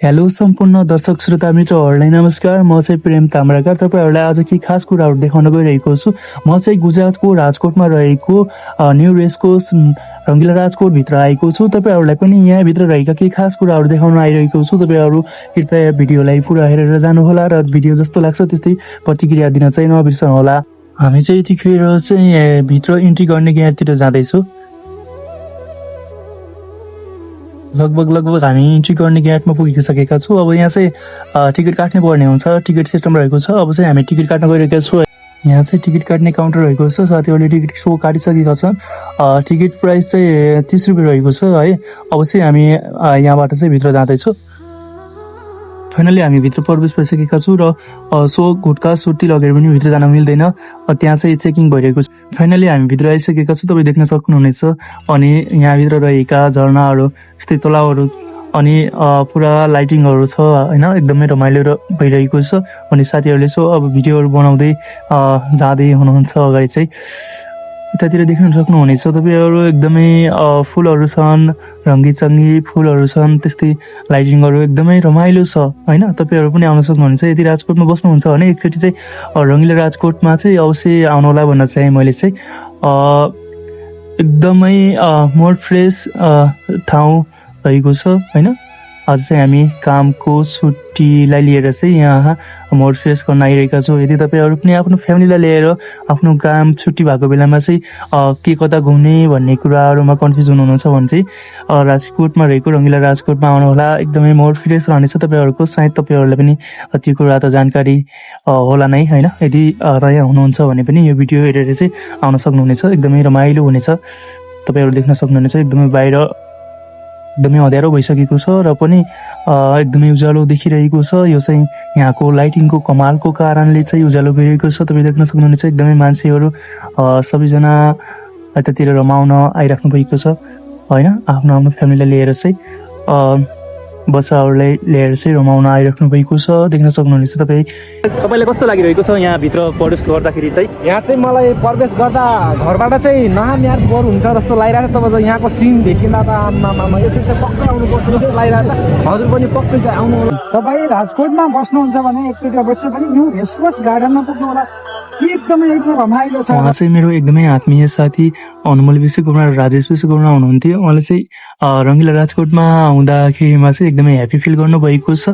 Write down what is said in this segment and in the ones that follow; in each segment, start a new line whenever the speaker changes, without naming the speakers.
Hello सम्पूर्ण दर्शक श्रोता मित्रहरूलाई नमस्कार। म चाहिँ प्रेम ताम्राकार तपाईँहरूलाई आज के खास कुराहरू देखाउन गइरहेको छु। म चाहिँ गुजरातको राजकोटमा रहेको न्यू रेसकोर्स रङ्गिला राजकोटभित्र आएको छु। तपाईँहरूलाई पनि यहाँभित्र रहेका केही खास कुराहरू देखाउन आइरहेको छु। तपाईँहरू कृपया भिडियोलाई पुरा हेरेर जानुहोला र भिडियो जस्तो लाग्छ त्यस्तै प्रतिक्रिया दिन चाहिँ नबिर्सनुहोला। हामी चाहिँ यतिखेर चाहिँ भित्र इन्ट्री गर्ने गेटतिर जाँदैछौँ। लगभग हामी इन्ट्री गर्ने गेटमा पुगिसकेका छौँ। अब यहाँ चाहिँ टिकट काट्नै पर्ने हुन्छ, टिकट सिस्टम रहेको छ। अब चाहिँ हामी टिकट काट्न गइरहेका छौँ। यहाँ चाहिँ टिकट काट्ने काउन्टर रहेको छ, साथीहरूले टिकट सो काटिसकेका छन्। टिकट प्राइस चाहिँ 30 रुपियाँ रहेको छ है। अब चाहिँ हामी यहाँबाट चाहिँ भित्र जाँदैछौँ। फाइनली हामी भित्र प्रवेश भइसकेका छौँ र सो गुटका सुर्ती लगेर पनि भित्र जान मिल्दैन, त्यहाँ चाहिँ चेकिङ भइरहेको छ। फाइनली हामी भित्र आइसकेका छौँ, तपाईँ देख्न सक्नुहुनेछ। अनि यहाँभित्र रहेका झरनाहरू, यस्तै तलाउहरू अनि पुरा लाइटिङहरू छ होइन, एकदमै रमाइलो भइरहेको छ। अनि साथीहरूले सो अब भिडियोहरू बनाउँदै जाँदै हुनुहुन्छ अगाडि चाहिँ। यतातिर देख्न सक्नुहुनेछ तपाईँहरू, एकदमै फुलहरू छन्, रङ्गीचङ्गी फुलहरू छन्, त्यस्तै लाइटिङहरू एकदमै रमाइलो छ होइन। तपाईँहरू पनि आउन सक्नुहुनेछ। यदि राजकोटमा बस्नुहुन्छ भने एकचोटि चाहिँ रङ्गिला राजकोटमा चाहिँ अवश्य आउनुहोला भन्न चाहेँ मैले चाहिँ। एकदमै मोर फ्रेस ठाउँ रहेको छ होइन। आज चाहिँ हामी कामको छुट्टीलाई लिएर चाहिँ यहाँ मोड फ्रेस गर्न आइरहेका छौँ। यदि तपाईँहरू पनि आफ्नो फ्यामिलीलाई लिएर आफ्नो काम छुट्टी भएको बेलामा चाहिँ के कता घुम्ने भन्ने कुराहरूमा कन्फ्युज हुनुहुन्छ भने चाहिँ राजकोटमा रहेको रङ्गिला राजकोटमा आउनुहोला। एकदमै मोड फ्रेस रहनेछ तपाईँहरूको। सायद तपाईँहरूलाई पनि त्यो कुरा त जानकारी होला नै होइन। यदि नयाँ हुनुहुन्छ भने पनि यो भिडियो हेरेर चाहिँ आउन सक्नुहुनेछ। एकदमै रमाइलो हुनेछ। तपाईँहरू देख्न सक्नुहुनेछ एकदमै बाहिर एकदमै अँध्यारो भइसकेको छ र पनि एकदमै उज्यालो देखिरहेको छ। यो चाहिँ यहाँको लाइटिङको कमालको कारणले चाहिँ उज्यालो भइरहेको छ। तपाईँ देख्न सक्नुहुनेछ एकदमै मान्छेहरू सबैजना यतातिर रमाउन आइराख्नु भएको छ होइन। आफ्नो आफ्नो फ्यामिलीलाई लिएर चाहिँ बच्चाहरूलाई लिएर चाहिँ रमाउन आइराख्नु भएको छ। देख्न सक्नुहुनेछ तपाईँ। तपाईँलाई कस्तो लागिरहेको छ यहाँभित्र प्रवेश गर्दाखेरि चाहिँ?
यहाँ चाहिँ मलाई प्रवेश गर्दा घरबाट चाहिँ नहान यार बोर हुन्छ जस्तो लागिरहेको छ। तब यहाँको सिन देखिँदा त आमामा यो चाहिँ पक्कै आउनुपर्छ जस्तो लागिरहेको छ। हजुर पनि पक्कै चाहिँ आउनु होला।
तपाईँ राजकोटमा बस्नुहुन्छ भने एकचोटि अवश्य पनि न्यू रेसकोर्स गार्डनमा पुग्नु होला। एकदमै रमाइलो छ।
उहाँ चाहिँ मेरो एकदमै आत्मीय साथी अनमोल विश्वकर्मा र राजेश विश्वकर्मा हुनुहुन्थ्यो। उहाँले चाहिँ रङ्गिला राजकोटमा आउँदाखेरिमा चाहिँ एकदमै ह्याप्पी फिल गर्नुभएको छ।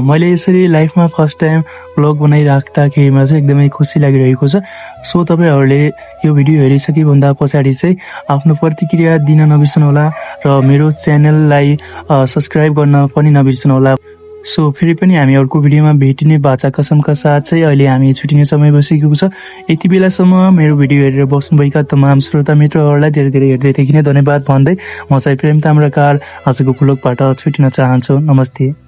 मैले यसरी लाइफमा फर्स्ट टाइम ब्लग बनाइराख्दाखेरिमा चाहिँ एकदमै खुसी लागिरहेको छ। सो तपाईँहरूले यो भिडियो हेरिसकेभन्दा पछाडि चाहिँ आफ्नो प्रतिक्रिया दिन नबिर्सनुहोला र मेरो च्यानललाई सब्सक्राइब गर्न पनि नबिर्सनुहोला। सो फेरि पनि हामी अर्को भिडियोमा भेटिने बाचा कसमका साथ चाहिँ अहिले हामी छुट्टिने समय बसेको छ। यति बेलासम्म मेरो भिडियो हेरेर बस्नुभएका तमाम श्रोता मित्रहरूलाई धेरै धेरै हेर्दैदेखि नै धन्यवाद भन्दै म चाहिँ प्रेम ताम्राकार आजको ब्लगबाट छुट्टिन चाहन्छु। नमस्ते।